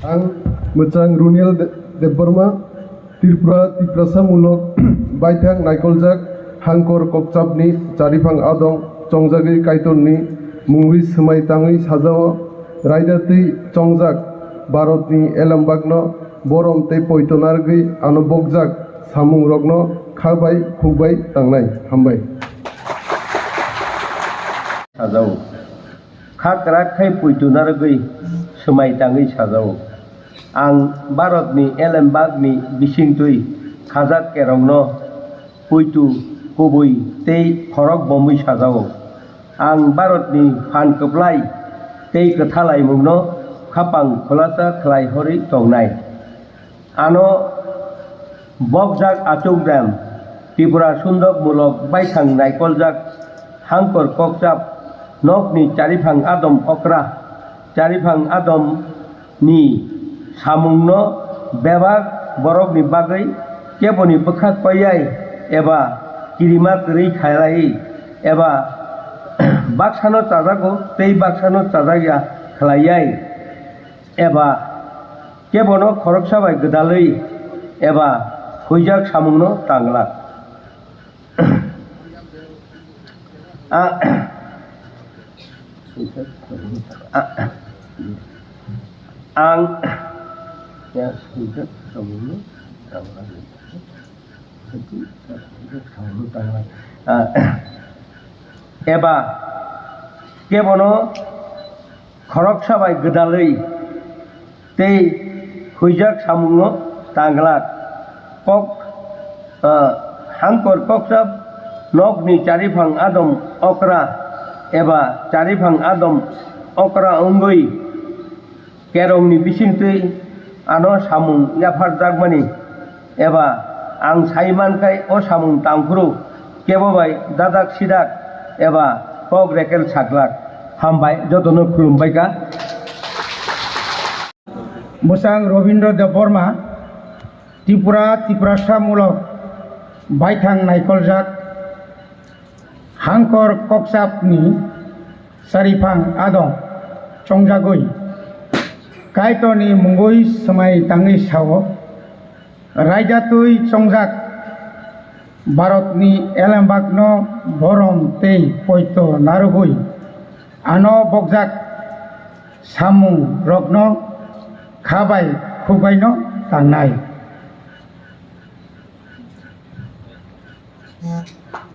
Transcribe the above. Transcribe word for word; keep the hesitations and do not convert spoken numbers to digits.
Ang mwchang Runiel De-, Debbarma, Tripura Tiprasa mulok baithang naikoljak Hangkor Kokchapni Chariphang Adong chongjagwi Kaitorni mungwi swmai tangwi sajao, raida twi chongjak Bharatni elembakno borom tei poito narwgwi ano bokjak samungrokno kha bai khuk bai tangnai. Hambai. Sajao. Kha kwrak khai poito narwgwi swmai tangwi sajao. Ang Bharatni elembakni bisingtwi khajak kerongno poito kubui tei khorok bomwi sajao. Ang Bharatni phan kwplai tei kwthalaimungno khapang khulasa khlai horwi tongnai. Ano bokjak achukdam, Tripura sundok mulok baithang naikoljak Hangkor Kokchap nokni Chariphang Adom okra, Chariphang Adom ni samungno bebak borokni bagwi keboni bwkha koyai eba kirima kwrwi khlaiwi eba baksano chajago tei baksano chajakya khlaiwi eba kebono khoroksa bai gwdalwi eba huijak samungno tang glak. A-, a-, ang, ya, huijak samungno tang glak. A, eba kebono khoroksa bai gwdalwi tei huijak samungno tang glak. Kok, ah, Hangkor Kokchap nokni Chariphang Adom okra eba Chariphang Adom okra wngwi kerongni bisingtwi ano samung yapharjakmani eba ang sai mankhai o samung tangphuru kebo bai dadak sidak eba kok rekel saglak. Hambai, jotono khulumbai kha. Bwsang Robindra Debbarma, Tripura Tiprasa mulok baithang naikoljak Hangkor Kokchapni Chariphang Adong chongjagwi Kaitorni mungwi swmai tangwi sao, raida twi chongjak Bharatni elembakno borom tei poito narwgwi ano bokjak samungrokno kha bai khuk baino tangnai.